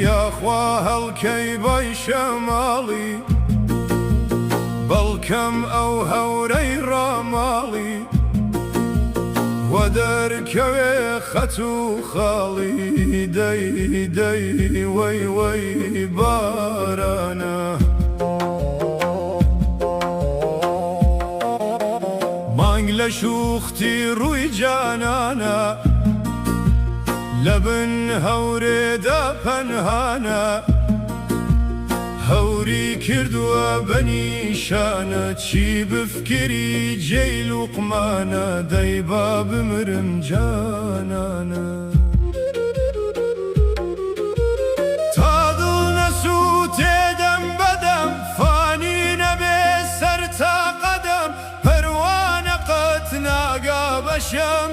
یاخوا هەڵکەی بای شەماڵی، بەڵکەم ئەو هەورەی ڕاماڵی، وە دەرکەوێ خەت و خاڵی. دەی دەی وەی وەی بارانە. مانگ لە شووختی ڕووی جانانە، لە بن هەورێدا پەنهانە، هەوری کردووە بە نیشانە، چی بفکری جێی لوقمانە، دەی با بمرم جانانە. تا دڵ نەسووتێ دەم بە دەم، فانی نەبێ سەر تا قەدەم، پەروانە قەت ناگا بە شەم.